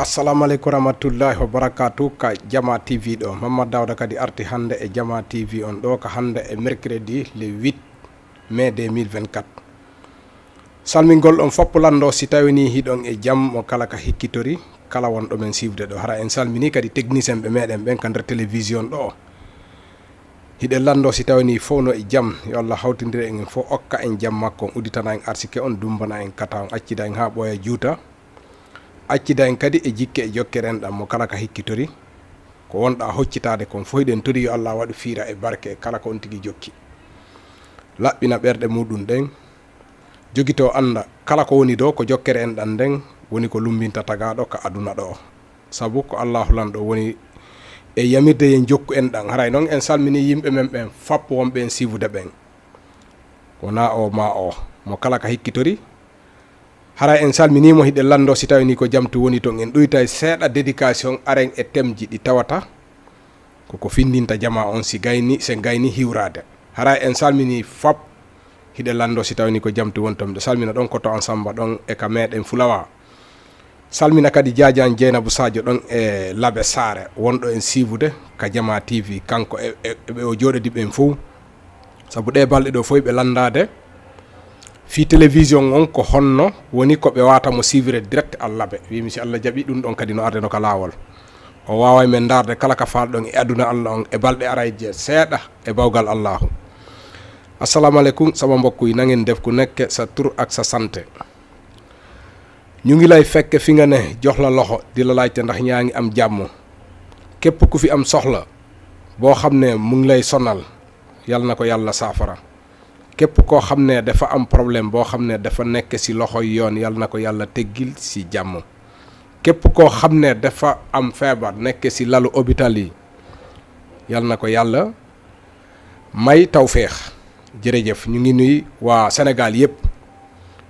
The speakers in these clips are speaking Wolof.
assalamu aleykum rahmatullahi wa barakatuh ka Jama TV ɗo Mamadou Dawda kadi arti hande e Jama TV on ɗo ka hande e mercredi le 8 mai 2024 salmingol on foppolando si tawini hiɗon e jaam mo kala ka hikkitori kala wonɗo men sivde ɗo hara en salmini kadi technicien ɓe meɗen ɓen ka nder télévision ɗo hiɗe lando si tawini fof no e jaam yo Allah hawtidira en fof okka en jaam makko uditana en arsike on dumbana en kata on accida en ha ɓooya juuta accida en kadi e jikke e jokkere en ɗam mo kala ka hikkitori ko wonɗa hoccitade kon fof hiɗen tori yo Allah waɗu fiira e barke e kala ko on tigui jokki laɓɓina ɓerɗe muɗum ɗen jogito anda kala ko woni ɗo ko jokkere en ɗan nden woni ko lumbinta tagaɗo ka aduna ɗo saabu ko Allahu lan ɗo woni e yamirde yen jokku en ɗan haray noon en salmini yimɓe men ɓen fappo wonɓe en sivude ɓen wona o ma o mo kala ka hikkitori haray en salminimo hiɗe lando si tawini ko jamtu woni ton en ɗoyta e seeɗa dédication aren e temji ɗi tawata koko findinta jama on si gayni hiwrade haray en salmini fap hiɗe lando si tawini ko jamtu woni ton ɗo salmina ɗon koto ensamba ɗon e ka meɗen Fulawa salmina kadi Diadiane Dieynabou Sadio ɗon e Labe Sare wonɗo en sivude ka Jama TV kanko ɓe o joɗodi ɓen fo saabu ɗe balɗe ɗo foy ɓe landade fi télévision on ko honno woni ko ɓe watamo suivre direct Allabe wimi si Allah jaaɓi ɗum ɗon kadi no arde no ka lawol o wawa men darde kala ka falɗon e aduna Allah on e balɗe arayje seeɗa e bawgal Allahu assalamu aleykum sama mbokk yi na ngeen def ku nekk sa tur ak sa santé ñu ngi lay fekk fi nga ne jox la loxo di la laajte ndax ñaa ngi am jàmm képp ku fi am soxla boo xam ne mu ngi lay sonal yàlla na ko yàlla saafara képp koo xam ne dafa am problème boo xam ne dafa nekk si loxoy yoon yàlla na ko yàlla teggil si jàmm képp koo xam ne dafa am feebar nekk si lalu hôpital yi yàlla na ko yàlla may tawféex jërëjëf ñu ngi nuy waa Sénégal yëpp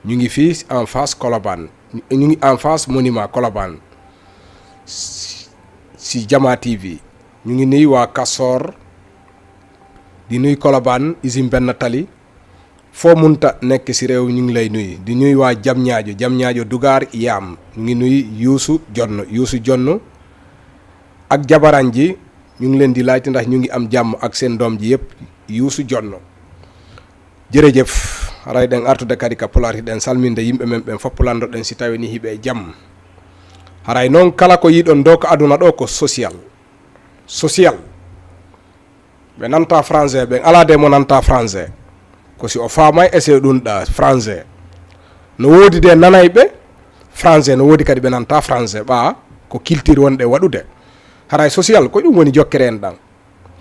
ñu ngi fii en face Colobane ñu ngi en face monument Colobane si Jama TV ñu ngi nuy waa Kasor di nuy Colobane usine benn tali foo munta nekk si réew ñu ngi lay nuy di nuy waa Diamniadio Dugar Yaam ñu ngi nuy Youssou Jonn ak jabaran ji ñu ngi leen di laajte ndax ñu ngi am jàmm ak seen doom ji yëpp Youssou Jonn jërëjëf haray ɗen artude kadi ka pular hiɗen salminde yimɓe men ɓen fopp landoɗen si tawini hiɓe jaam haray noon kala ko yiɗon dow ko aduna ɗo ko social ɓe nanta français ɓen ala de mo nanta français ko si o famay essaye ɗum ɗa français no woodi de nanayɓe français no woodi kadi ɓe nanta français ɓa ko culture wonɗe waɗude haray social ko ɗum woni jokkere en ɗan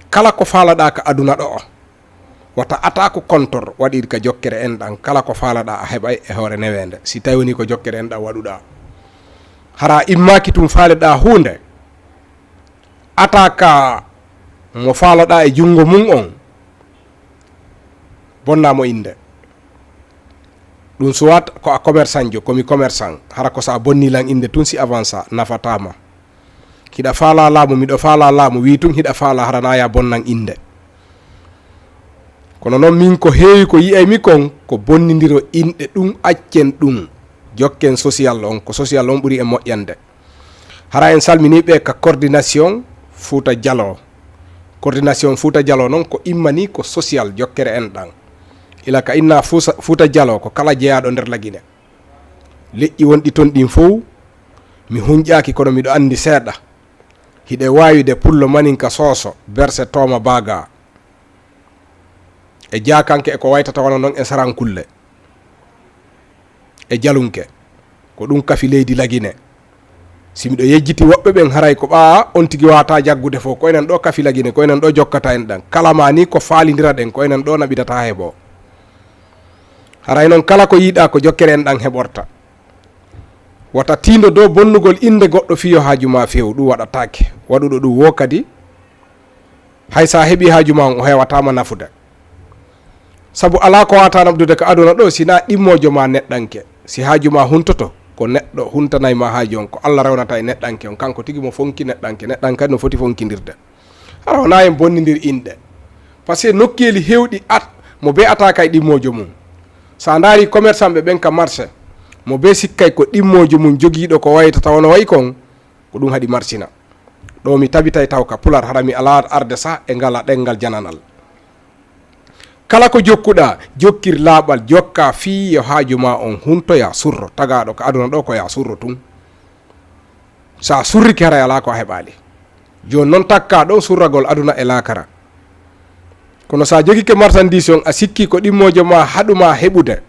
kala ko faalaɗa ka aduna ɗo o wata atako kontor waɗiri ka jokkere en ɗan kala ko faalaɗa a heɓay e hoore newende si tawini ko jokkere en ɗan waɗuɗa hara immaki tum faaleɗa hunde ataka mo faaloɗa e jungo mum on bonnamo inde ɗum suwat ko a commerçant jo komi commerçant hara ko sa bonnilan inde tun si avance nafatama hiɗa faala laamu miɗo faala laamu wi tun hiɗa faala haranaya bonnan inde kono noon min ko heewi ko yiyaymi kon ko bonnidiro inɗe ɗum accen ɗum jokken social on ko social on ɓuuri e moƴƴande hara en salminiɓe ka coordination Fouta Dialo noon ko immani ko social jokkere en ɗan ila ka inna Fouta Dialo ko kala jeeyaɗo nder lagine leƴƴi wonɗi toon ɗin fof mi hunƴaki kono miɗo andi seeɗa hiɗe wawide pullo maninka sooso berse tooma baga e jakanke e ko waytata wona noon e sarankulle e jalunke ko ɗum kafi leydi lagine si miɗo yejjiti woɓɓe ɓen haray ko ɓa on tigui wata jaggude fof ko enen ɗo kafi lagine ko enen ɗo jokkata en ɗan kalama ni ko falidira ɗen ko enen ɗo naɓidata heeɓo haray noon kala ko yiiɗa ko jokkere en ɗan heɓorta wata tindo dow bonnugol inde goɗɗo fiyo haaju ma few ɗum waɗatake waɗuɗo ɗum wo kadi hay sa heeɓi haaju ma on o hewatama nafude sabu ala ko wata nabdude ko aduna ɗo sina ɗimmojo ma neɗɗanke si haaju ma huntoto ko neɗɗo huntanay ma haaju on ko Allah rewnata e neɗɗanke on kanko tigi mo fonki neɗɗanke kadi no foti fonkidirde hara wona en bonnidir inɗe par ce que nokkeli hewɗi mo be ataka e ɗimmojo mum sa daari commerçant ɓe ɓen ka marché mo be sikkay ko ɗimmojo mum jogiiɗo ko waytata wono way kon ko ɗum haɗi marsina ɗo mi tabitay taw ka pular hara mi ala arde sa e ngala ɗengal jananal. Kala ko jokkuɗa jokkir laaɓal, jokka fii yo haaju ma on huntoya surro, tagaɗo ko aduna ɗo ko ya surro tun. Sa surriki hara ala ko a heɓali. Joni noon takka ɗo surragol aduna e lakara. Kono sa jogike marchandise on a sikki ko ɗimmojo ma haɗuma heɓude,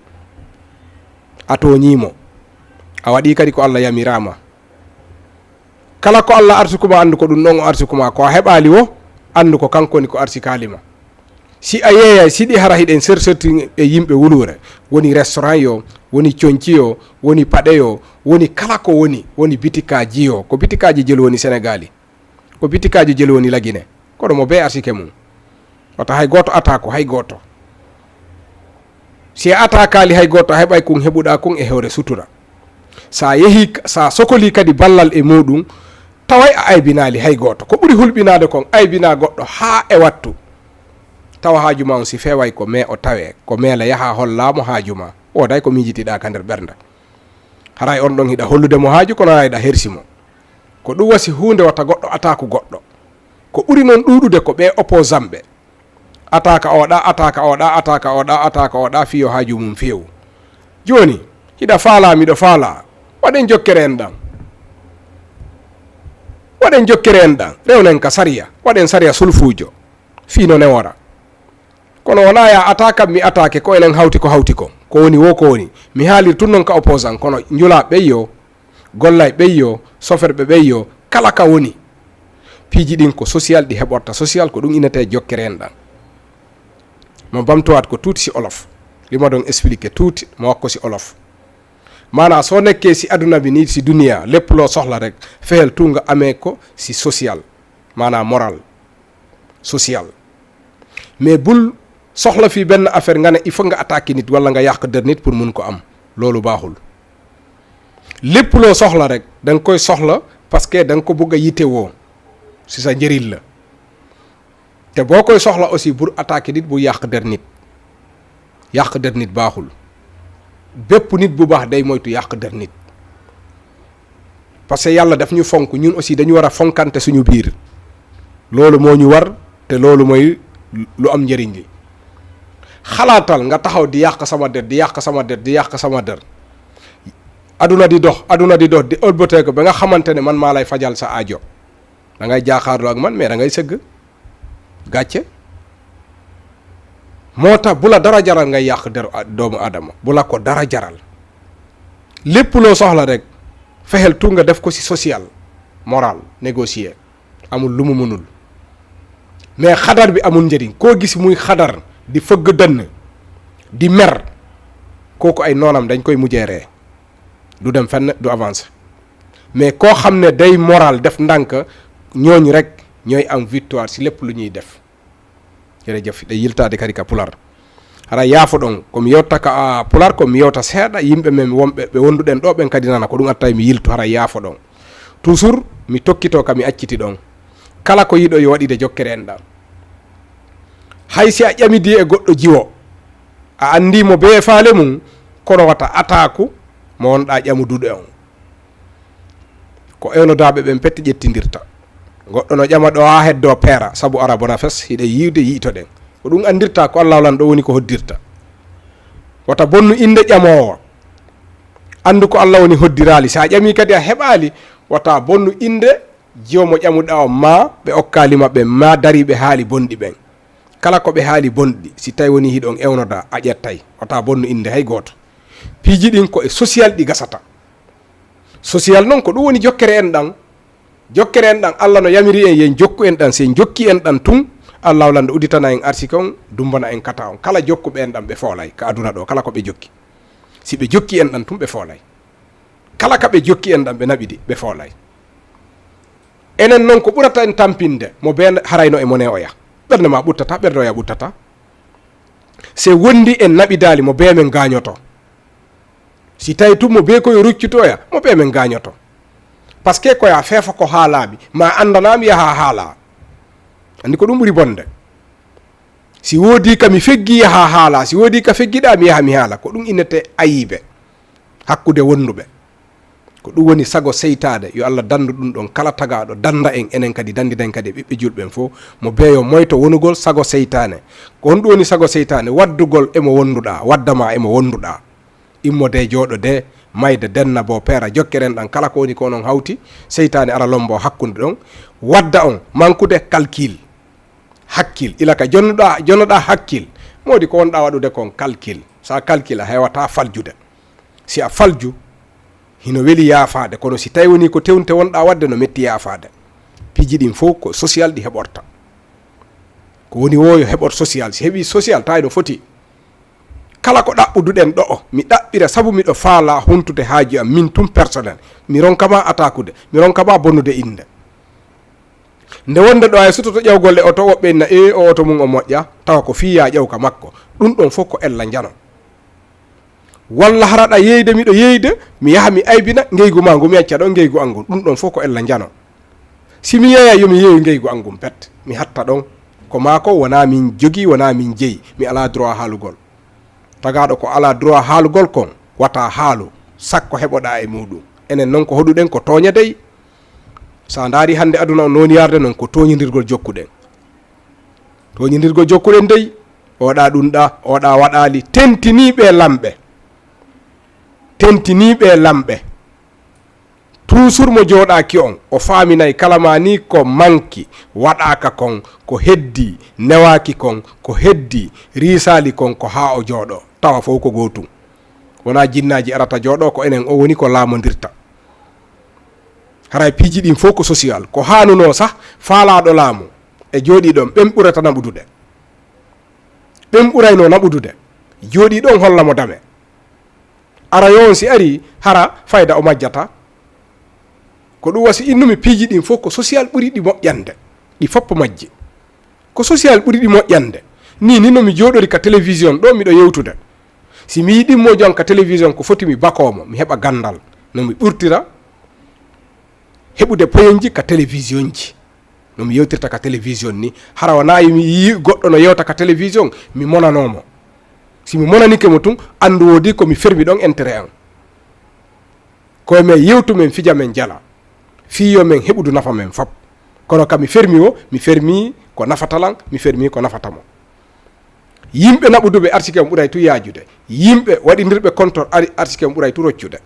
a toñimo, a waɗi kadi ko Allah yamirama. Kala ko Allah arsukuma andu ko ɗum ɗon o arsukuma, ko a heɓali wo andu ko kankoni ko arsikalima. Si a yeeyay siɗi hara hiɗen serserti e yimɓe wulure, woni restaurant yo, woni coñci yo, woni paɗe yo, woni kala ko woni bitikaji yo, ko bitikaji jeli woni Sénégali, ko bitikaji jeli woni Laguine, koɗo mo be arsike mum. Wata hay goto atako, hay goto. Si a atakali hay goto a heɓay kun heɓuɗa kun e hewre sutura. Sa yehi sa sokoli kadi ballal e muɗum, taway a aybinali hay goto. Ko ɓuri hulɓinade kon aybina goɗɗo ha e wattu. Tawa haaju ma on si feway ko me o tawe, ko meela yaha hollamo haaju ma, oday ko mijitiɗa ka nder ɓernda. Haray on ɗon hiɗa hollude mo haaju kono hiɗa hersimo. Ko ɗum wasi hunde wata goɗɗo ataku goɗɗo. Ko ɓuri noon ɗuɗude ko ɓe opposant ɓe. Ataka oɗa fiyo haaju mum fewu. Joni hiɗa faala miɗo faala, waɗen jokkere en ɗan. Waɗen jokkere en ɗan, rewnen ka sariya, waɗen sariya sulfujo, fino newora. Kono wona ya ataka mi atake ko enen hawti ko woni wo ko woni. Mi haalir tun non ka opposant, kono njula ɓeyyo, gollay ɓeyyo, soferɓe ɓeyyo, kala ka woni. Piiji ɗin ko social ɗi heɓorta, social ko ɗum inete jokkere en ɗan. Mo bamtowat ko tuuti si olof, limo ɗon expliqué tuuti mo wakko si olof. Mana so nekke si aduna bi ni si duniya lépp loo soxla rek fexeel tu nga amee ko si social, mana moral social. Mais bul soxla fii benn affaire nga ne il faut nga attaquer nit wala nga yàq der nit pour mun ko am, loolu baaxul. Lépp loo soxla rek da nga koy soxla parce que da nga ko bëgg a yitewoo si sa njëriñ la. te boo koy soxla aussi pour attaquer nit bu yàq der nit baaxul. Bépp nit bu baax day moytu yàq der nit, parce que yàlla daf ñu fonk, ñun aussi dañu war a fonkante suñu biir. Loolu moo ñu war te loolu mooy lu am njëriñ li. Xalaatal nga taxaw di yàq sama der di yàq sama der aduna di dox di ëlbatee ko ba nga xamante ne man maa lay fajal sa aajo, da ngay jaaxaarloo ak man mais da ngay sëgg gàcce. moo tax bu la dara jaral ngay yàq der doomu aadama, bu la ko dara jaral. Lépp loo soxla rek fexeel tu nga def ko ci social, moral, négocier, amul lu mu mënul. Mais xadar bi amul njëriñ. Koo gis muy xadar di fëgg dënn di mer, kooku ay noonam dañ koy mujjee ree, du dem fenn, du avancer. Mais koo xam ne day moral def ndànk, ñooñu rek ñooy am victoire ci lépp lu ñuy def. Jërëjëf ɗe yiltade kadi ka pular hara yaafo ɗon komi yewta ka pular komi yewta seeɗa yimɓe men wonɓe ɓe wonduɗen ɗo ɓen kadi nana ko ɗum atta mi yiltu hara yaafo ɗon toujours mi tokkito ka mi acciti ɗon kala ko yiɗo yo waɗide jokkere en ɗam. Hay si a ƴamidi e goɗɗo jiwo a andimo be faale mum, kono wata ataku mo wonɗa ƴamuduɗo on, ko ewnodaɓe ɓen petti ƴettidirta. Goɗɗo no ƴama ɗo ha heddo peera sabu ara bona fes hiɗe yiwde yiito ɗen, ko ɗum andirta ko Allah lan ɗo woni ko hoddirta. Wata bonnu inde ƴamowo, andu ko Allah woni hoddirali. Sa ƴami kadi a heɓali, wata bonnu inde jiwo mo ƴamuɗa o ma ɓe okkalima ɓe ma dariɓe haali bonɗi ɓen. Kala ko ɓe haali bonɗi si tawi woni hiɗon ewnoda a ƴettay, wata bonnu inde hay goto. Piiji ɗin ko e social ɗi gasata. Social noon ko ɗum woni jokkere en ɗan. Jokkere en ɗan Allah no yamiri en yen jokku en ɗan, sen jokki en ɗan tun Allah lande uditana en arsika on, dumbana en kata on. Kala jokkuɓe en ɗan ɓe foolay ka aduna ɗo, kala ko ɓe jokki. Si ɓe jokki en ɗan tun ɓe foolay, kala ka ɓe jokki en ɗan ɓe naɓiɗi ɓe foolay. Enen noon ko ɓurata en tampinde mo be harayno e mone oya, ɓernde ma ɓuttata, ɓernde oya ɓuttata. Se wondi en naɓidali mo be men gañoto, si tawi tun mo be koye ruccitoya mo be men gañoto. Par ce que koya feefa ko haalaɓi ma andanami yaha haala, andi ko ɗum ɓuuri bonde. Si woodi ka mi feggi yaha haala, si woodi ka feggiɗa mi yaha mi haala, ko ɗum innete ayibe hakkude wonnuɓe. ko ɗum woni sago seytade yo Allah dandu ɗum ɗon kala tagaɗo danda en enen kadi dandiɗen kadi ɓiɓɓe julɓen fof mo beeyo moyto wonugol sago seytane ko honɗum woni sago seytane waddugol emo wonduɗa waddama emo wonduɗa immode jooɗo de mayde denna bo peera jokkeren ɗan kala ko woni ko onon hawti seytane ara lombo hakkude ɗon wadda on mankude calcul hakkil ila ka jonnoɗa hakkil modi ko wonɗa waɗude kon calcul sa calcul a hewata faljude si a falju hino weli yaafade kono si tawi woni ko tewnte wonɗa wadde no metti yaafade piiji ɗin fof ko social ɗi heɓorta ko woni woyo heɓor social si heeɓi social tawi no foti kala ko ɗaɓɓuduɗen ɗo mi ɗaɓɓira saabu miɗo faala huntude haaji am min tum personnel mi ronkama attaqude mi ronkama bonnude inde nde wonde ɗo hay sutoto ƴewgol ɗe oto woɓɓe na o oto mum o moƴƴa tawa ko fiya ƴewka makko ɗum ɗon fof ko ella jano walla haraɗa yeyde miɗo yeyde mi yaha mi aybina ngeygu ma ngu mi acca ɗon ngeygu angum ɗum ɗon fof ko ella jano si mi yeeya yomi yeewi ngeygu angum pet mi hatta ɗon ko mako wona min jogui wona min jeeyi mi ala droit haalugol tagaɗo ko ala droit haalugol kon wata haalu sakko heɓoɗa e muɗum enen noon ko hoɗuɗen ko toña dey sa daari hande aduna o noniyarde noon ko toñodirgol jokkuɗen toñodirgol jokkuɗen dey oɗa ɗum ɗa oɗa waɗali tentiniɓe lamɓe toujours mo joɗaki on o faminayi kala ma ni ko manki waɗaka kon ko heddi newaki kon ko heddi risali kon ko ha o jooɗo tawa fof ko gotum wona jinnaji arata jooɗo ko enen o woni ko laamodirta haray piiji ɗin fof ko social ko hanuno sah faalaɗo laamu e jooɗi ɗon ɓen ɓurata naɓudude ɓen ɓurayno naɓudude jooɗi ɗon hollamo dame ara yo on si ari hara fayda o majjata ko ɗum wasi innumi piiji ɗin fof ko social ɓuri ɗi moƴƴande ɗi foppo majji ko social ɓuri ɗi moƴƴande ni nomi jooɗori ka télévision ɗo miɗo yewtude si mi yiɗimmo jon ka télévision ko foti mi bakomo mi heɓa gandal nomi ɓurtira heɓude poyonji ka télévision ji nomi yewtirta ka télévision ni hara wona mi yi goɗɗo no yewta ka télévision mi monanomo si mi monanike mo tun andu wodi ko mi fermi ɗon intérêt an koye men yewtu men fija men jala fiyo men heɓudu nafa men fop kono kam mi fermi ko nafatalan mi fermi ko nafatamo yimɓe naɓuduɓe article on ɓuuray tu yaajude yimɓe waɗidirɓe contrôle article on ɓuuray tu roccude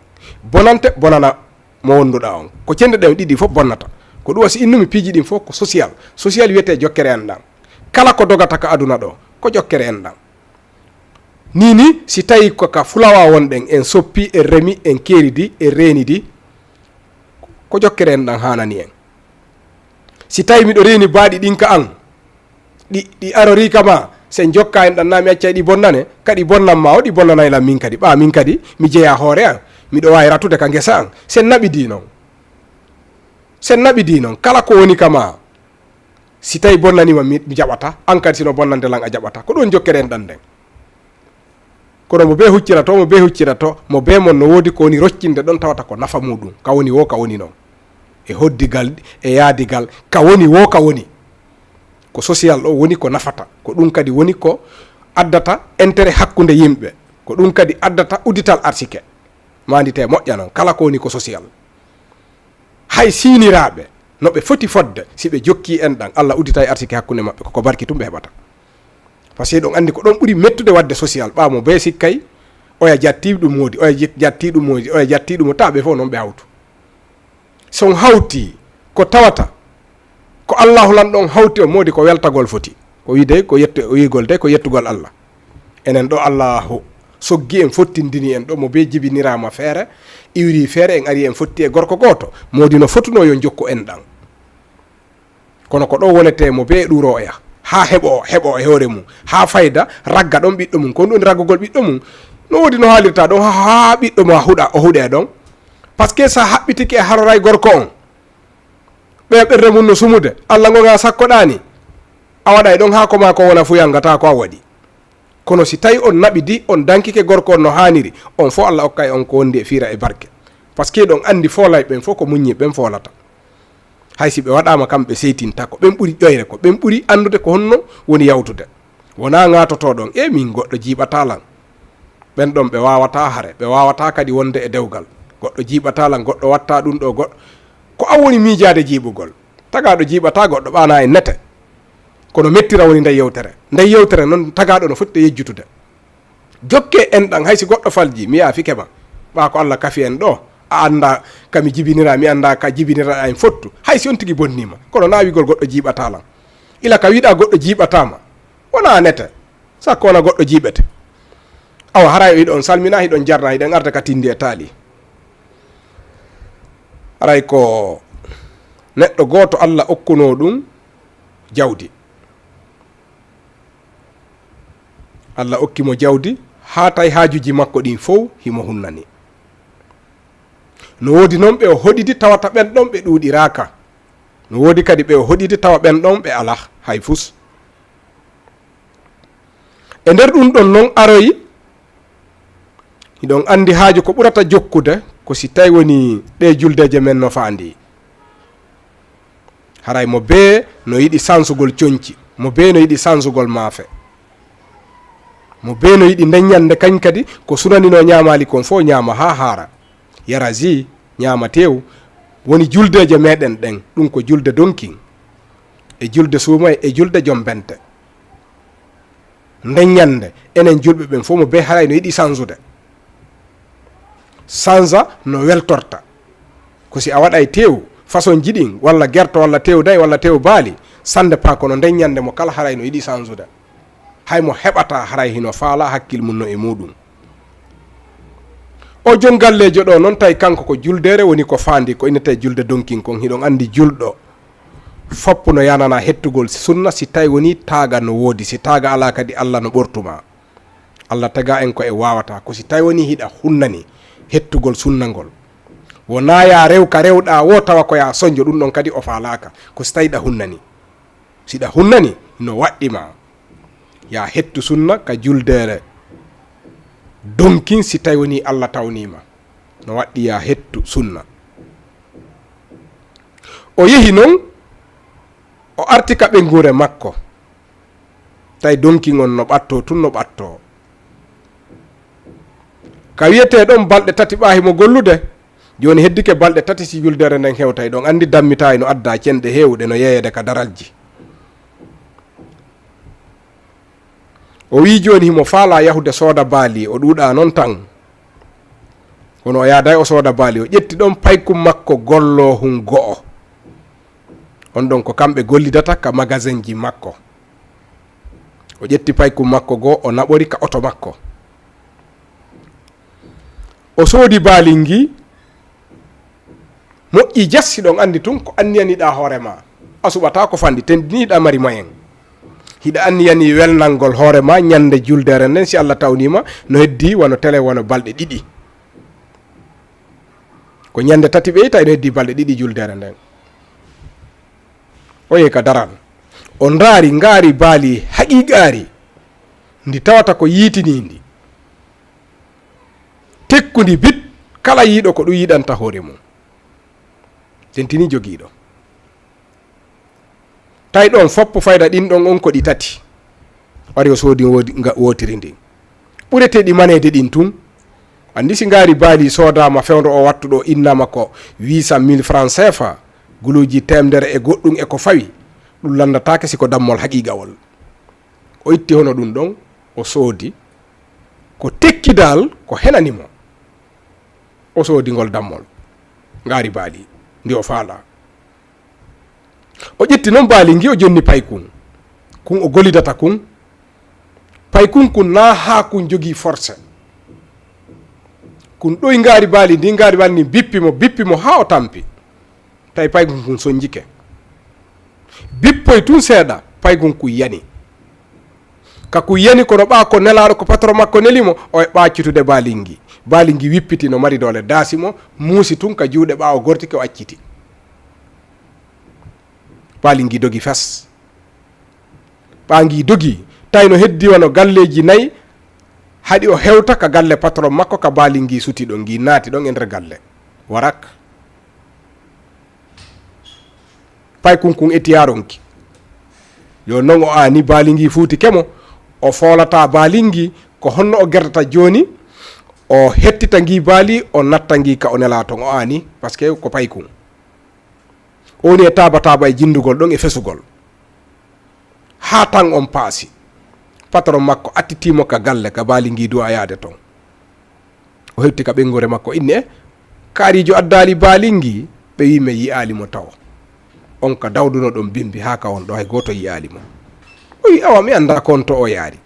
bonante bonana mo wonduɗa on ko cende ɗen ɗiɗi fof bonnata ko ɗum wasi innumi piiji ɗin fof ko social wiyete jokkere en ɗan kala ko dogata ka aduna ɗo ko jokkere en ɗan ni si tawi koka fulawa wonɗen en soppi en remi en keeridi en reenidi ko jokkere en ɗan hanani en si tawi miɗo reeni baaɗi ɗin ka an ɗi arori kama sen jokka en ɗan nami accay ɗi bonnane kadi bonnanma o ɗi bonnanaylan min kadi min kadi mi jeeya hoore an miɗo wawi ratude ka ngesa an sen naɓidi noon kala ko woni kama si tawi bonnanima mi jaɓata an kadi sino bonnandelan a jaɓata ko ɗon jokkere en ɗan nden kono mo be huccirato mo be mon no wodi ko woni roccinde ɗon tawata ko nafa muɗum ka woni noon e hoddigal e yaadigal ka woni ko social ɗo woni ko nafata ko ɗum kadi woni ko addata intérêt hakkude yimɓe ko ɗum kadi addata udital article mandite moƴƴa noon kala ko woni ko social hay siniraɓe no ɓe foti fodde si ɓe jokki en ɗan Allah udita e article hakkude maɓɓe koko barki tum ɓe heɓata par ce que ɗon andi ko ɗon ɓuuri mettude wadde social ɓamo be sikkay oya jatti ɗum modi oya jatti ɗum ta ɓe fof noon ɓe hawtu son hawti ko tawata ko Allahu lan ɗon hawti o modi ko weltagol foti ko wide ko yigol de ko yettugol Allah enen ɗo Allahu soggi en fottindini en ɗo mo be jibinirama feere iwri feere en ari en fotti e gorko goto modi no fotuno yo jokku en ɗan kono ko ɗo wonete mo be ɗuro oya ha heɓo e hoore mum ha fayda ragga ɗon ɓiɗɗo mum kono ɗum raggugol ɓiɗɗo mum no wodi no haalirta ɗon ha ɓiɗɗo mo o huuɗe ɗon par ce que sa haɓɓitiki e haroray gorko on ɓe ɓerde mum no sumude Allah gonga sakkoɗani a waɗa e ɗon ha ko ma ko wona fu yangata ko a waɗi kono si tawi on naɓidi on dankike gorko on no haniri on fo Allah hokkay on ko wondi e fiira e barke par ce que ɗon andi folay ɓen fof ko muñi ɓen folata hay si ɓe waɗama kamɓe seytinta ko ɓen ɓuuri ƴoyre ko ɓen ɓuuri andude ko honno woni yawtude wona gatotoɗon min goɗɗo jiiɓatalan ɓen ɗon ɓe wawata haare ɓe wawata kadi wonde e dewgal goɗɗo jiiɓatala goɗɗo watta ɗum ɗo goɗɗo ko an woni miijade jiiɓugol tagaɗo jiiɓata goɗɗo ɓana e nete kono mettira woni nde yewtere noon tagaɗo no fotti yejjutude jokke enɗan haysi goɗɗo falji mi yaa fikema ɓa ko Allah kafi en ɗo a anda kami jibinira mi anda ka jibinira en fottu haysi on tigui bonnima kono na wigol goɗɗo jiiɓatalan ila ka wiɗa goɗɗo jiiɓatama wona nete sakko wona goɗɗo jiiɓete awa haray o hiɗon salmina hiɗon jarna hiɗen arda ka tindi e taali haray ko neɗɗo goto Allah okkuno ɗum jawdi Allah okkimo jawdi ha tay hajuji makko ɗin fof himo hunnani no wodi noon ɓe o hoɗidi tawata ɓen ɗon ɓe ɗuuɗiraka no wodi kadi ɓe o hoɗidi tawa ɓen ɗon ɓe ala hay fus e nder ɗum ɗon noon aroyi hiɗon andi haaju ko ɓurata jokkude ko si tawi woni ɗe juldeje men no faandi haray mo bee no yiɗi sansugol coñci mo bee no yiɗi sansugol maafe mo bee no yiɗi ndeññande kañ kadi ko sunanino ñaamali kon fof ñaama ha haara yara ji ñaama tew woni juldeje meɗen ɗen ɗum ko julde donkin e julde suuma e julde joom bente ndeññande enen julɓe ɓen fof mo bee haray no yiɗi sansude sansa no weltorta ko si a waɗay tew façon jiɗin walla gerto walla tew dayi walla tew baali sande pa kono ndeññande mo kala haray no yiɗi sansude hay mo heɓata haray hino faala hakkil mum no e muɗum o jon gallejo ɗo noon tawi kanko ko juldere woni ko faandi ko innete julde donkin kon hiɗon andi julɗo foppu no yanana hettugol sunna si tawi woni taaga no woodi si taaga ala kadi Allah no ɓortuma Allah taga en ko e wawata ko si tawi woni hiɗa hunnani hettugol sunnangol wona ya rew ka rewɗa wo tawa ko ya soñjo ɗum ɗon kadi o faalaka ko si tawi ɗa hunnani siɗa hunnani no waɗɗima ya hettu sunna ka juldere donkin si tawi woni Allah tawnima no waɗɗi ya hettu sunna o yehi noon o arti ka ɓengure makko tawi donkin on no ɓatto tun no ɓatto ka wiyete ɗon balɗe tati ɓahimo gollude joni heddike balɗe tati si juldere nden hewtay ɗon andi dammitayi no adda cenɗe hewɗe no yeyede ka daralji o wi joni himo faala yahude sooda baali o ɗuuɗa noon tan kono o yaaday o sooda baali o ƴetti ɗon paykum makko gollohum go'o on ɗon ko kamɓe gollidata ka magasin ji makko o ƴetti paykum makko goo o naɓori ka oto makko o soodi baalin gi moƴƴi jassi ɗon andi tun ko anniyaniɗa hoorema a suɓata ko fandi tendiniɗa mari moyen hiɗa anniyani welnalngol hoorema ñande juldere nden si Allah tawnima no heddi wono télé wono balɗe ɗiɗi ko ñande tati ɓe tawi no heddi balɗe ɗiɗi juldere nden o yehi ka daral o ndaari ngaari baali haqiqaari ndi tawata ko yiitinindi tekkundi bit kala yiiɗo ko ɗum yiɗanta hoore mum tentini jogiiɗo tawi ɗon foppo fayda ɗin ɗon on ko ɗi tati wari o soodi wotiri ndin ɓureteɗi manede ɗin tun andi si ngaari baali soodama fewdo o wattuɗo innama ko 800 000 francs CFA guluji temdere e goɗɗum e ko fawi ɗum landatake siko dammol haqiqawol o itti hono ɗum ɗon o soodi ko tekkidal ko henanimo o soodi ngol dammol ngaari baali ndi o faala o ƴetti noon baali ngi o jonni paykun kun o golidata kun paykun kun na ha kun jogii force kun ɗoy ngaari baali ndi ngaari baali ndi bippimo ha o tampi tawi paykun kun soñjike bippoy tun seeɗa paykun kun yani ka kun yani kono ɓa ko nelaɗo ko patron makko nelimo o e ɓaccitude baali ngi wippiti no mari dole daasimo muusi tun ka juuɗe ɓawo gortike o acciti baali ngi dogi fas ɓa ngi dogi tawi no heddi wano galleji nayyi haɗi o hewta ka galle patron makko ka baali ngi suti ɗon ngi naati ɗon e nder galle warak paykun kun etiyaronki yo non o ani baali ngi fuuti kemo o foolata baali ngi ko honno o gerdata joni o hettita ngi baali o natta ngi ka o nela ton o ani par ce que ko paykum o woni e taba e jindugol ɗon e fesugol ha tan on paasi patron makko attitimo ka galle ka baali ngi duwa yaade ton o hetti ka ɓengure makko inni e kaarijo addali baali ngi ɓe wime yi'alimo tawa on ka dawduno ɗon bimbi ha ka on ɗo hay goto yi'alimo o wi awa mi anda kon to o yaari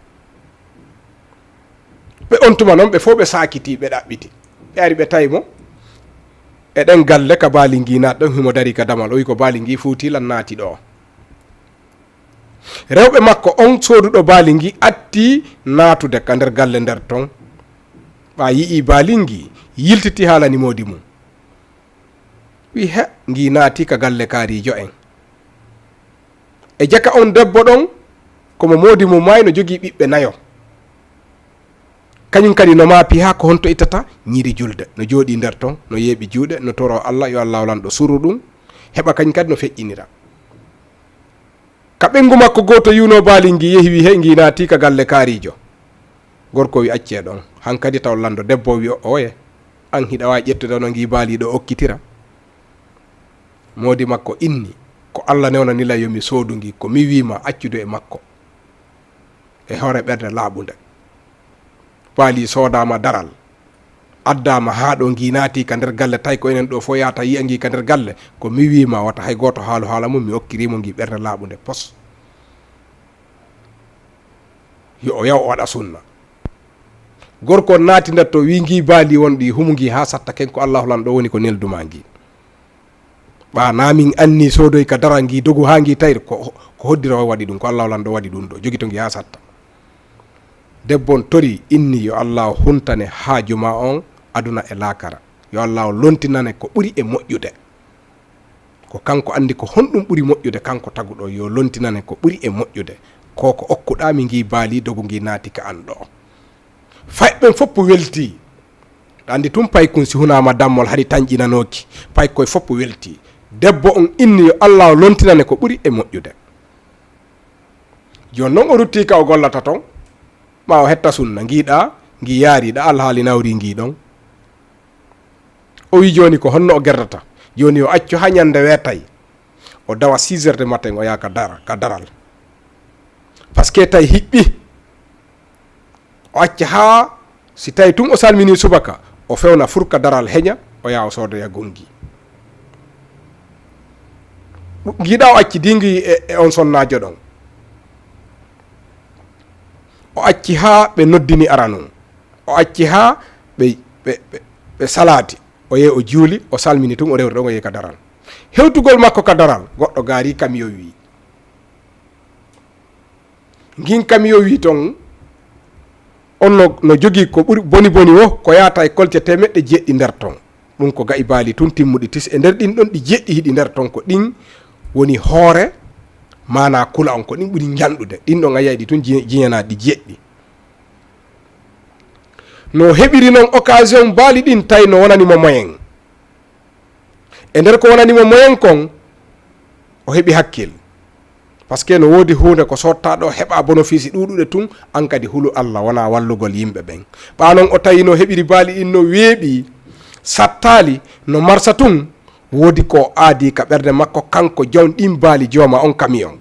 ɓe on tuma noon ɓe fof ɓe sakiti ɓe ɗaɓɓiti ɓe ari ɓe tawi mo eɗen galle ka baali ngi naɗɗon himo dari ka damal o wi ko baali ngi fuutilan naati ɗo rewɓe makko on soduɗo baali ngi atti natude ka nder galle nder ton ɓa yii baali ngi yiltiti haalani modi mum wi he ngi naati ka galle kaarijo en e jaka on debbo ɗon komo modi mum mayi no jogui ɓiɓɓe nayo kañum kadi no maapi ha ko honto ittata ñiiri julde no jooɗi nder ton no yeeɓi juuɗe no toro Allah yo Allah lanɗo suru ɗum heɓa kañum kadi no feƴƴinira ka ɓengu makko goto yuno baali ngi yehi wi he ngi naati ka galle kaarijo gorko wi acce ɗon hankadi taw lando debbo wi oye an hiɗa wawi ƴettude no ngi baaliɗo okkitira modi makko inni ko Allah newnanila yomi soodu ngi ko mi wima accude e makko e hoore ɓerde laaɓude baali soodama daral addama ha ɗo ngi naati ka nder galle tawi ko enen ɗo fo yata yiya ngi ka nder galle ko mi wima wata hay goto haalu haala mum mi okkirimo ngi ɓerde laaɓude pos yo o yaw o waɗa sunna gorko naati nder to wi ngi baali wonɗi humu ngi ha satta ken ko Allahu lan ɗo woni ko nelduma ngi ɓa namin anni soodoy ka dara ngi dogu ha ngi tawir ko hoddira o waɗi ɗum ko Allahu lan ɗo waɗi ɗum ɗo jogi to ngi ha satta debbon tori inni yo Allah huntane haajuma on aduna e laakara yo Allah lontinane ko ɓuri e moƴƴude ko kanko andi ko honɗum ɓuri moƴƴude kanko taguɗo yo lontinane ko ɓuri e moƴƴude koko okkuɗami ngi baali dogu ngi naati ka an ɗo fayɓen foppo welti andi tum paykun si hunama dammol haɗi tañƴinanoki pay koye foppo welti debbo on inni yo Allah lontinane ko ɓuri e moƴƴude joni noon o rutti ka o gollata ton ma o hetta sunna ngiɗa ngi yaariɗa alhaali nawri ngi ɗon o wi joni ko honno o gerdata joni o accu ha ñande weetay o dawa 6 heures de matin o yaha ka daral par ce que tawi hiɓɓi o acca ha si tawi tun o salmini subaka o fewna furka daral heña o yaha o soodoya gongi giɗa o acci dingui e on sonnajo ɗon o acci ha ɓe noddini aranum o acci ha ɓe salati o yehi o juuli o salmini tun o rewri ɗon o yehi ka daral hewtugol makko ka daral goɗɗo gaari kamiyo wi ngin kamiyo wi ton on no jogui ko ɓuri boni o ko yata e kolte temeɗɗe jeɗɗi nder ton ɗum ko gayi baali tun timmuɗi tis e nder ɗin ɗon ɗi jeɗɗi hiɗi nder ton ko ɗin woni hoore mana kula on ko ɗin ɓuri janɗude ɗin ɗon a yiyɗi tun jiñanaɗi jeɗɗi no heɓiri noon occasion baali ɗin tawi no wonanimo moyen e nder ko wonanimo moyen kon o heɓi hakkil par ce que no woodi hunde ko sottaɗo heɓa bénéfice ɗuɗuɗe tun an kadi hulu Allah wona wallugol yimɓe ɓen ɓa noon o tawi no heɓiri baali ɗin no weeɓi sattali no marsa tun woodi ko aadi ka ɓerde makko kanko jon ɗin baali jooma on camion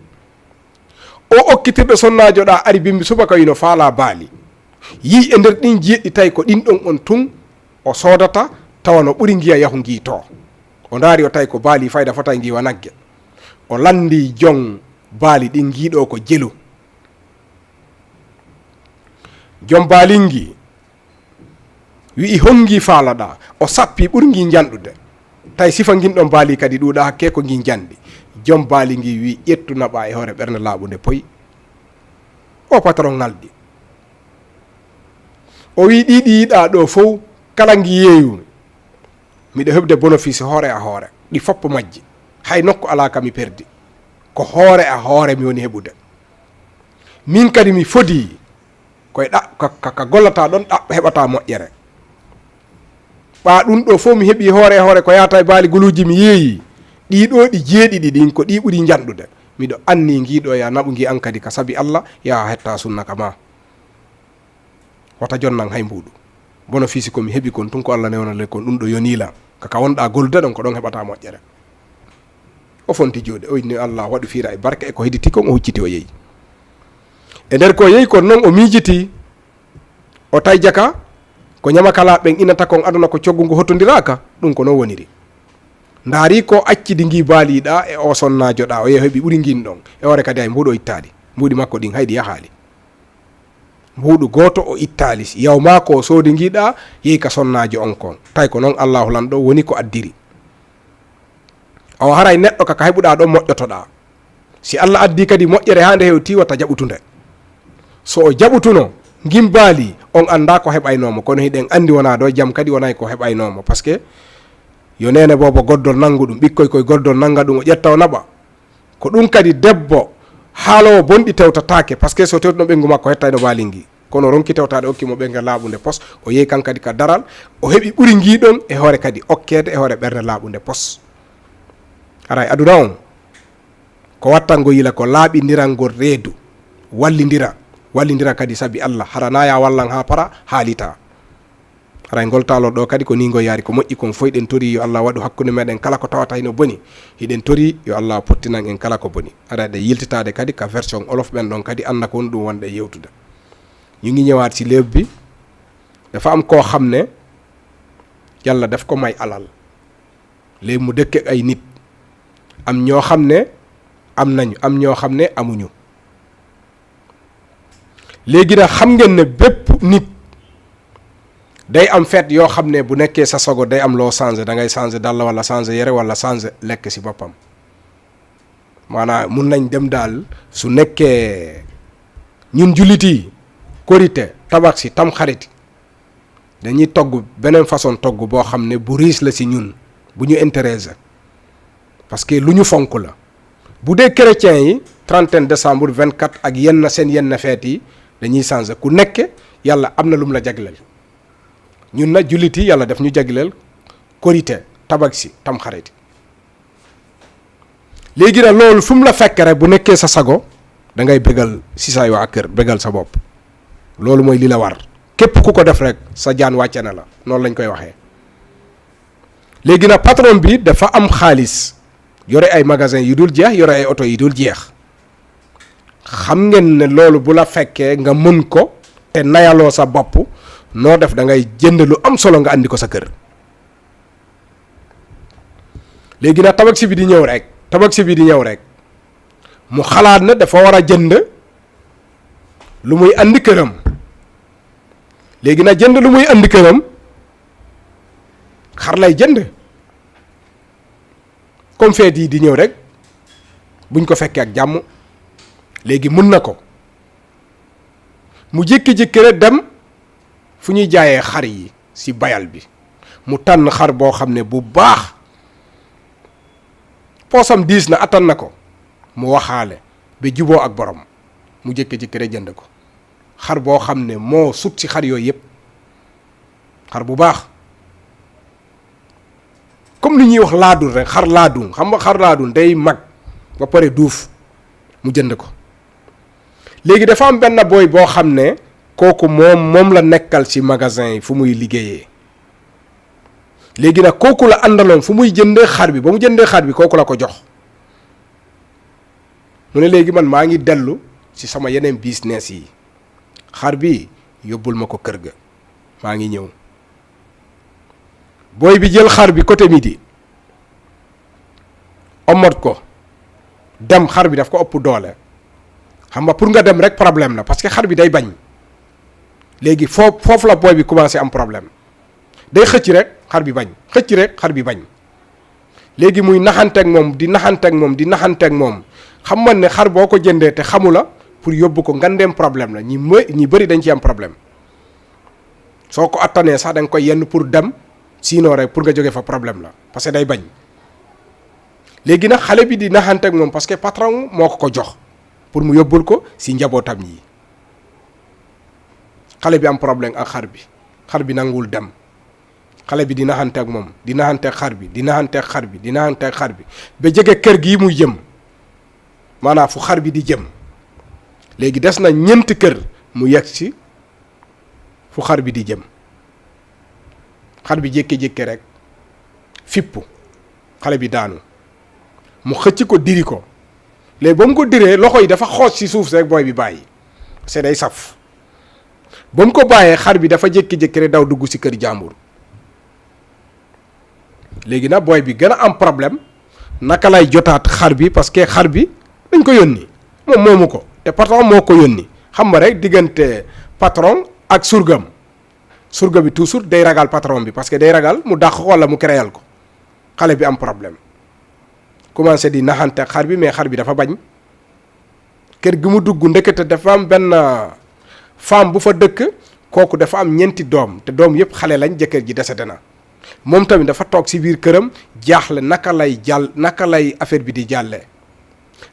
o okkitirɗo sonnajo ɗa ari bimbi subaka wino faala baali yi e nder ɗin jeɗɗi tawi ko ɗin ɗon on tun o soodata tawa no ɓuri ngiya yahu ngi to o daari o tawi ko baali fayda fota ngiwa nagge o landi jon baali ɗin giiɗo ko jelu jon baalingi wi'i hongi faalaɗa o sappi ɓurgi janɗude tawi sifa guinɗon baali kadi ɗuuɗa hakke ko gui jandi joom baali ngi wi ƴettunaɓa e hoore ɓerde laaɓude poyi o patron naldi o wi ɗiɗi yiɗa ɗo fof kala ngi yeeyumi miɗo heɓde bénéfice hoore a hoore ɗi foppo majji hay nokku ala kami perdi ko hoore a hoore mi woni heɓude min kadi mi fodi koye ka gollata ɗon ɗaɓɓa heɓata moƴƴere ɓa ɗum ɗo fof mi heeɓi hoore e hoore ko yata e baali guluji mi yeeyi ɗiɗo ɗi jeeɗiɗi ɗin ko ɗi ɓuuri janɗude miɗo anni giɗo ya naɓu gi an kadi ka saabi Allah ya hetta sunna ka ma wata jonnan hay mbuɗu bénéfice ko mi heɓi kon tun ko Allah newnale kon ɗum ɗo yonila kaka wonɗa gollude ɗon ko ɗon heɓata moƴƴere o fonti jooɗe o inni Allah waɗu fiira e barke e ko hedditi kon o hucciti o yeeyi e nder ko yeeyi kon noon o miijiti o tay jaka ko ñamakala ɓen inata kon aduna ko coggu ngu hottodiraka ɗum ko non woniri ndaari ko accidi ngi baaliɗa e o sonnajo ɗa o yeehi heɓi ɓuuri ngin ɗon e ore kadi hay mbuɗo ittali mbuɗi makko ɗin haydi yahaali mbuɗu goto o ittali yawma ko soodi ngiɗa yeehi ka sonnajo on kon tawi ko noon allahu lan ɗo woni ko addiri o haray neɗɗo kaka heɓuɗa ɗon moƴƴotoɗa si Allah addi kadi moƴƴere hande hewti watta jaɓutude so o jaɓutuno ngim baali on anda ko heɓaynomo kono hiɗen andi wona ɗo jaam kadi wonay ko heɓaynomo par ce que yo nene bobo goddol nangu ɗum ɓikkoy koye goddol nanga ɗum o ƴetta o naɓa ko ɗum kadi debbo haalowo bonɗi tewtatake par ce que so tewtuno ɓengu makko hettayno baalingi kono ronki tewtade okkimo ɓengue laaɓude pos o yeehi kan kadi ka daral o heeɓi ɓuuri ngiɗon e hoore kadi okkede e hoore ɓerde laaɓude pos aray aduna on ko wattango yila ko laaɓidirangol reedu wallidira kadi saabi Allah haranaya wallan ha para haalita haray goltalo ɗo kadi ko ni ngo yaari ko moƴƴi kon foy ɗen tori yo Allah waɗu hakkude meɗen kala ko tawata hino boni hiɗen tori yo Allah pottinan en kala ko boni ara ɗe yiltitade kadi ka version olof ɓen ɗon kadi anda ko woni ɗum wonde yewtude ñu ngi ñëwaat si léeb bi dafa am koo xam ne yàlla daf ko may alal léegi mu dëkk ay nit am ñoo xam ne am nañu am ñoo xam ne amuñu léegi nag xam ngeen ne bépp nit day am feet yoo xam ne bu nekkee sa sago day am loo changé da ngay changé dàll wala changé yére wala changé lekk si boppam maanaam mun nañ dem daal su nekkee ñun jullit yi korite tabaski tam xarit dañuy togg beneen façon togg boo xam ne bu riis la si ñun bu ñu intéressé parce que lu ñu fonk la bu dee chrétiens yi 31 décembre 24 ak yenn seen yenn feet yi dañuy changé ku nekk yàlla am na lu mu la jagleel ñun na jullit yi yàlla def ñu jagleel korite tabaski tam xarit léegi nag loolu fu mu la fekk rek bu nekkee sa sago da ngay bégal si sa waa kër bégal sa bopp loolu mooy li la war képp ku ko def rek sa jaan wàcce na la noonu lañ koy waxee léegi nag patron bi dafa am xaalis yore ay magasin yu dul jeex yore ay oto yu dul jeex xam ngeen ne loolu bu la fekkee nga mën ko te nayaloo sa bopp noo def da ngay jënd lu am solo nga andi ko sa kër léegi nag tabaski bi di ñëw rek mu xalaat ne dafa war a jënd lu muy andi këram léegi nag jënd lu muy andi këram xar lay jënd comme feet yi di ñëw rek buñ ko fekkee ak jàmm léegi mun na ko mu jékki-jékki rek dem fu ñuy jaayee xar yi si bayal bi mu tànn xar boo xam ne bu baax poosam diis na attan na ko mu waxaale ba juboo ak borom mu jékki-jékki rek jënd ko xar boo xam ne moo sut si xar yooyu yëpp xar bu baax comme li ñuy wax laadul rek xar laadum xam nga xar laadum day mag ba pare duuf mu jënd ko léegi dafa am benn booy boo xam ne kooku moom la nekkal ci magasin yi fu muy liggéeyee léegi nag kooku la àndaloon fu muy jëndee xar bi ba mu jëndee xar bi kooku la ko jox mu ne léegi man maa ngi dellu ci sama yeneen business yi xar bi yóbbul ma ko kër ga maa ngi ñëw booy bi jël xar bi côté midi omot ko dem xar bi daf ko ëpp doole xam nga pour nga dem rek problème la parce que xar bi day bañ léegi foofu la booy bi commencé am problème day xëcc rek xar bi bañ xëcc rek xar bi bañ léegi muy naxanteeg moom di naxanteeg moom xam man ne xar boo ko jëndee te xamu la pour yóbbu ko ngandeem problème la ñi bëri dañ ci am problème soo ko attanee sax da nga koy yenn pour dem sinon rek pour nga jógee fa problème la parce que day bañ léegi nag xale bi di naxanteeg moom parce que patron moo ko jox pour mu yóbbul ko si njabootam yi xale bi am problème ak xar bi nangul dem xale bi di naxanteeg moom di naxanteeg xar bi ba jege kër gi muy jëm maanaam fu xar bi di jëm léegi des na ñeenti kër mu yegg si fu xar bi di jëm xar bi jékki-jékki rek fippu xale bi daanu mu xëcc ko diri ko léegi ba mu ko diree loxo yi dafa xoos ci suuf rek booy bi bàyyi c'est day saf ba mu ko bàyyee xar bi dafa jékki-jékki rek daw dugg ci kër jàmbur léegi nag booy bi gën a am problème naka lay jotaat xar bi parce que xar bi dañ ko yónni moom moomu ko te patron moo ko yónni xam nga rek diggante patron ak surga bi toujours day ragal patron bi parce que day ragal mu dàq ko walla mu créel ko xale bi am problème commencé di naxante xar bi mais xar bi dafa bañ kër gi mu dugg ndekete dafa am benn femme bu fa dëkk kooku dafa am ñeenti doom te doom yëpp xale lañ jëkkër ji décédé na moom tamit dafa toog ci biir këram jaaxle naka lay affaire bi di jàllee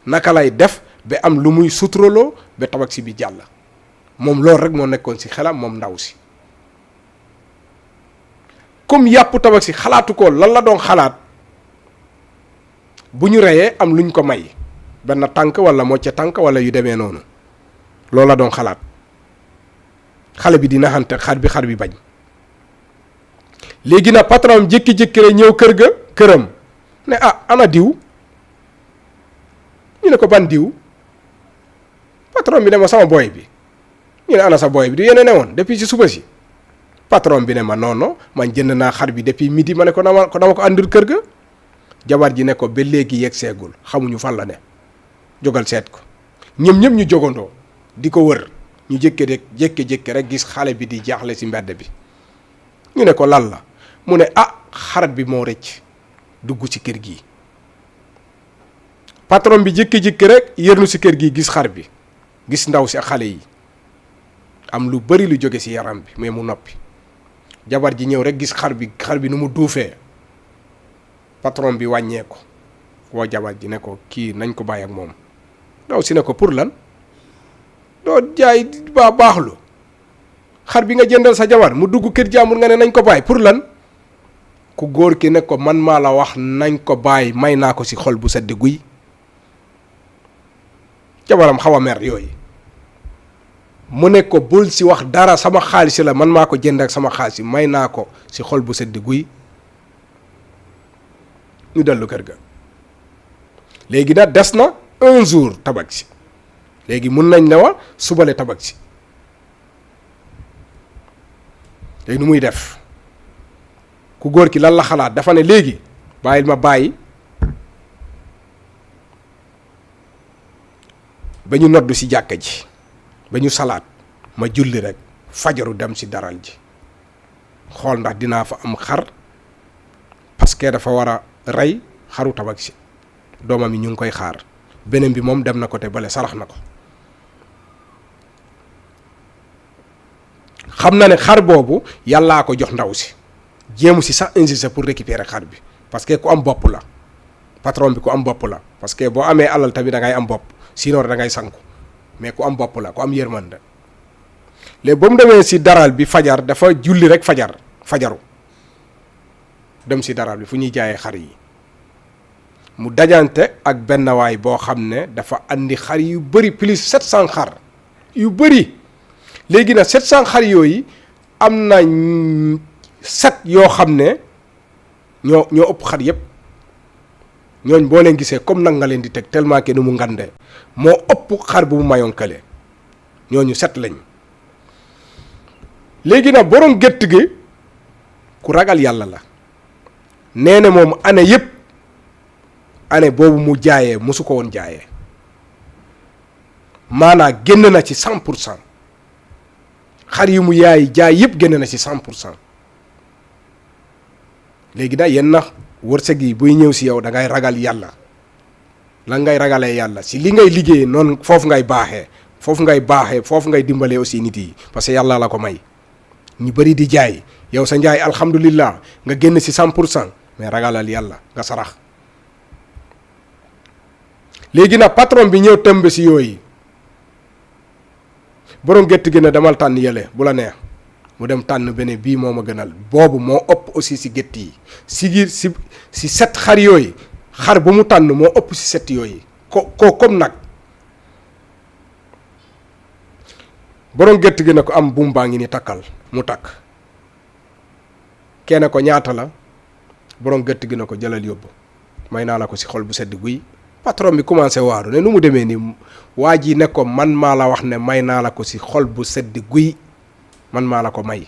naka lay def ba am lu muy suturaloo ba tabaski bi jàll moom loolu rek moo nekkoon ci xelam moom ndaw si comme yàpp tabaski xalaatu ko lan la doon xalaat bu ñu reyee am luñ ko may benn tànk walla mocce tànk walla yu demee noonu loolu la doon xalaat xale bi di naxante xar bi bañ léegi nag patron jékki-jékki rek ñëw këram ne ana diw ñu ne ko ban diw patron bi ne ma sama boy bi ñu ne ana sa boy bi du yéene ne woon depuis ci suba si patron bi ne ma non man jënd naa xar bi depuis midi ma ne ko dama ko àndir kër ga jabar ji ne ko ba léegi yegg seegul xamuñu fan la ne jógal seet ko ñoom ñëpp ñu jógandoo di ko wër ñu jékki rek gis xale bi di jaaxle ci mbedd bi ñu ne ko lan la mu ne xar bi moo rëcc dugg ci kër gi patron bi jékki-jékki rek yërnu ci kër gi gis xar bi gis ndaw si ak xale yi am lu bari lu jóge ci yaram bi mais mu noppi jabar ji ñëw rek gis xar bi nu mu duufee patron bi wàññee ko woo jabar ji ne ko kii nañ ko bàyyi ak moom ndaw si ne ko pour lan doo jaay baaxlu xar bi nga jëndal sa jabar mu dugg kër jàmbur nga ne nañ ko bàyyi pour lan ku góor ki ne ko man maa la wax nañ ko bàyyi may naa ko ci xol bu sedd guy jabaram xaw a mer yooyu mu ne ko bul ci wax dara sama xaalis la man maa ko jënd ak sama xaalis may naa ko ci xol bu sedd guy ñu dellu kër ga léegi nag des na 1 jour tabaski léegi mun nañ ne wa subale tabaski léegi nu muy def ku góor ki lan la xalaat dafa ne léegi bàyyil ma bàyyi ba ñu noddu ci jàkka ji ba ñu salaat ma julli rek fajaru dem ci daral ji xool ndax dinaa fa am xar parce que dafa war a rey xaru tabaski doomam yi ñu ngi koy xaar beneen bi moom dem na ko te bale sarax na ko xam na ne xar boobu yàllaa ko jox ndaw si jéemu si sax insister pour récupérer xar bi parce que ku am bopp la patron bi ku am bopp la parce que boo amee alal tamit da ngay am bopp sinon da ngay sanku mais ku am bopp la ku am yërmande léegi ba mu demee si daral bi fajar dafa julli rek fajaru dem si daral bi fu ñuy jaayee xar yi mu dajante ak benn waay boo xam ne dafa andi xar yu bëri plus 700 xar yu bëri léegi nag 700 xar yooyu am na 7 yoo xam ne ñoo ëpp xar yépp ñooñ boo leen gisee comme nag nga leen di teg tellement que nu mu ngande moo ëpp xar bu mu mayoon kële ñooñu 7 lañ léegi nag borom gétt gi ku ragal yàlla la nee na moom année yépp année boobu mu jaayee mosu ko woon jaayee maanaa génn na ci 100% xar yi mu jaay yépp génn na ci 100% léegi nag yenn na wërsëg yi buy ñëw si yow da ngay ragal yàlla la ngay ragalee yàlla si li ngay liggéey noonu foofu ngay baaxee foofu ngay dimbalee aussi nit yi parce que yàlla la ko may ñu bëri di jaay yow sa njaay alhamdulillah nga génn si 100% mais ragalal yàlla nga sarax léegi nag patron bi ñëw tëmb si yooyu borom gétt gi ne demal tànn yële bu la neex mu dem tànn bene bii moo ma gënal boobu moo ëpp aussi si gétt yi si 7 xar yooyu xar bu mu tànn moo ëpp si 7 yooyu ko comme nag borom gétt gi ne ko am buum baa ngi ni takkal mu takk kenn ko ñaata la borom gëtt gi na ko jëlal yóbbu may naa la ko si xol bu sedd guy. patron bi commencé waaru ne nu mu demee nii waa ji ne ko man maa la wax ne may naa la ko si xol bu sedd guy man maa la ko may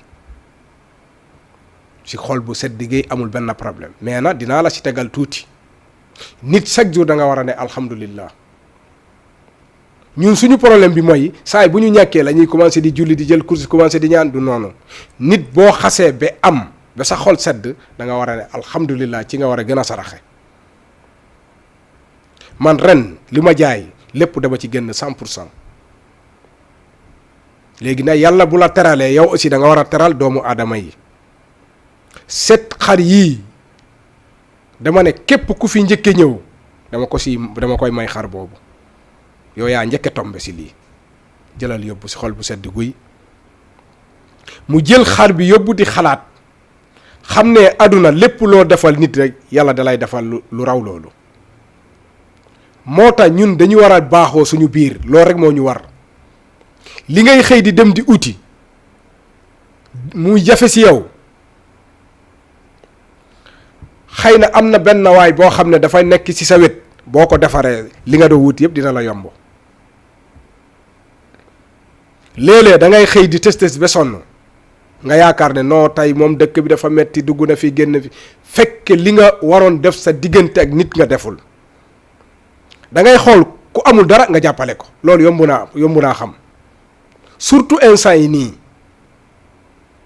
si xol bu sedd guy amul benn problème mais nag dinaa la si tegal tuuti nit chaque jour da nga war a ne alhamdulillah. ñun suñu problème bi mooy saay bu ñu ñàkkee la ñuy commencé di julli di jël course commencé di ñaan du noonu nit boo xasee ba am ba sa xol sedd da nga war a ne alhamdulillah ci nga war a gën a saraxe. man ren li ma jaay lépp dama ci génn 100% léegi nag yàlla bu la teralee yow aussi da nga war a teral doomu aadama yi 7 xar yii dama ne képp ku fi njëkke ñëw dama koy may xar boobu yow yaa njëkke tombe si lii jëlal yóbbu si xol bu sedd guy mu jël xar bi yóbbu di xalaat xam ne àdduna lépp loo defal nit rek yàlla dalay defal lu raw loolu. moo tax ñun dañu war a baaxoo suñu biir loolu rek moo ñu war li ngay xëy di dem di uti muy jafe si yow xëy na am na benn waay boo xam ne dafay nekk ci sa wet boo ko defaree li nga doon wuti yëpp dina la yomb léeg-léeg da ngay xëy di tës ba sonn nga yaakaar ne non tey moom dëkk bi dafa metti dugg na fi génn fi fekk li nga waroon def sa diggante ak nit nga deful. da ngay xool ku amul dara nga jàppale ko loolu yomb naa xam surtout instant yi nii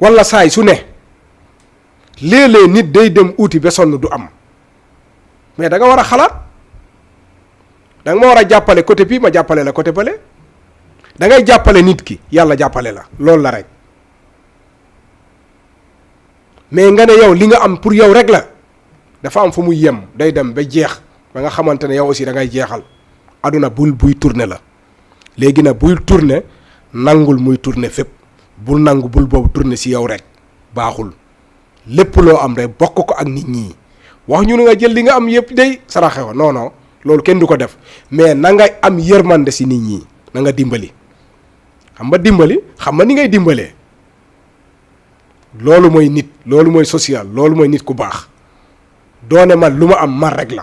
walla saay su ne léeg-léeg nit day dem uti ba sonn du am mais da nga war a xalaat da nga ma war a jàppale côté bii ma jàppale la côté bële da ngay jàppale nit ki yàlla jàppale la loolu la rek mais nga ne yow li nga am pour yow rek la dafa am fu muy yem day dem ba jeex. ba nga xamante ne yow aussi da ngay jeexal aduna bul buy tourner la léegi nag buy tourner nangul muy tourner fépp bul nangu bul boobu tourner si yow rek baaxul lépp loo am rek bokk ko ak nit ñi wax ñu nga jël li nga am yëpp day saraxe wa non non loolu kenn du ko def mais na nga am yërmande si nit ñi na nga dimbali xam nga ni ngay dimbalee loolu mooy nit loolu mooy social loolu mooy nit ku baax doone man lu ma am man rek la.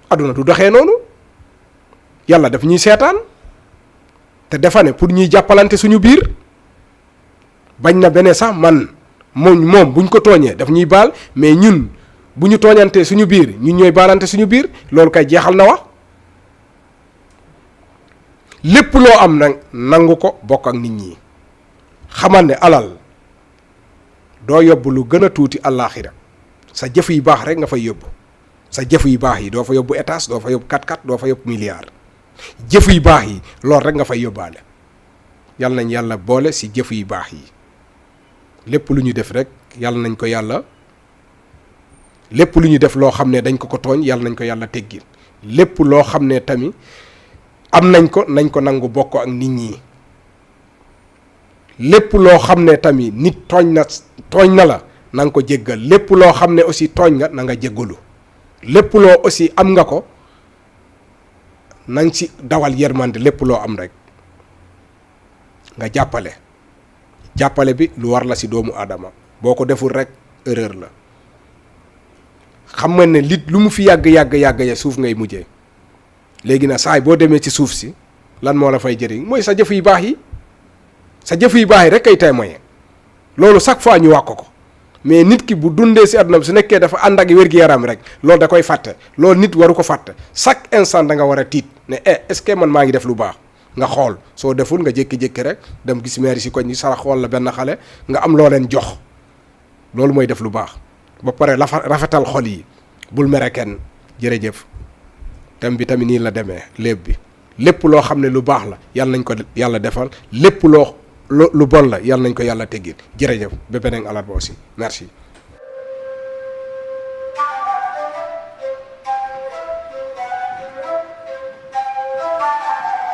aduna du doxee noonu yàlla daf ñuy seetaan te defa ne pour ñuy jàppalante suñu biir bañ na beneen sax man moom buñ ko tooñee daf ñuy baal mais ñun bu ñu tooñantee suñu biir ñun ñooy baalante suñu biir loolu kay jeexal na wax lépp loo am nag nangu ko bokk ak nit ñi xamal ne alal doo yóbbu lu gën a tuuti àllaaxira sa jëf yu baax rek nga fay yóbbu. sa jëf yu baax yi doo fa yóbbu étage doo fa yóbbu 4x4 doo fa yóbbu milliard jëf yu baax yi loolu rek nga fay yóbbaale yàlla nañ yàlla boole si jëf yu baax yi lépp lu ñu def rek yàlla nañ ko yàlla lépp lu ñu def loo xam ne dañ ko tooñ yàlla nañ ko yàlla teggil lépp loo xam ne tamit am nañ ko nangu bokk ak nit ñi lépp loo xam ne tamit nit tooñ na la na nga ko jéggal lépp loo xam ne aussi tooñ nga na nga jéggalu lépp loo aussi am nga ko nañ ci dawal yërmande lépp loo am rek nga jàppale bi lu war la ci doomu aadama boo ko deful rek erreur la xam nga ne lit lu mu fi yàgg ya suuf ngay mujjee léegi nag saay boo demee ci suuf si lan moo la fay jëriñ mooy sa jëf yu baax yi rek kay témoigner loolu chaque fois ñu wax ko mais nit ki bu dundee si àdduna bi su nekkee dafa ànd ak wér-gu-yaram rek loolu da koy fàtte loolu nit waru ko fàtte chaque instant da nga war a tiit ne est-ce que man maa ngi def lu baax nga xool soo deful nga jékki-jékki rek dem gis maire si koñ ñi sarax xool la benn xale nga am loo leen jox loolu mooy def lu baax ba pare rafetal xol yi bul mere kenn jërëjëf thème bi tamit nii la demee lépp loo xam ne lu baax la yàlla nañ ko yàlla defal lépp lu bon la yàlla nañ ko yàlla teggil jërëjëf ba beneen alarba aussi merci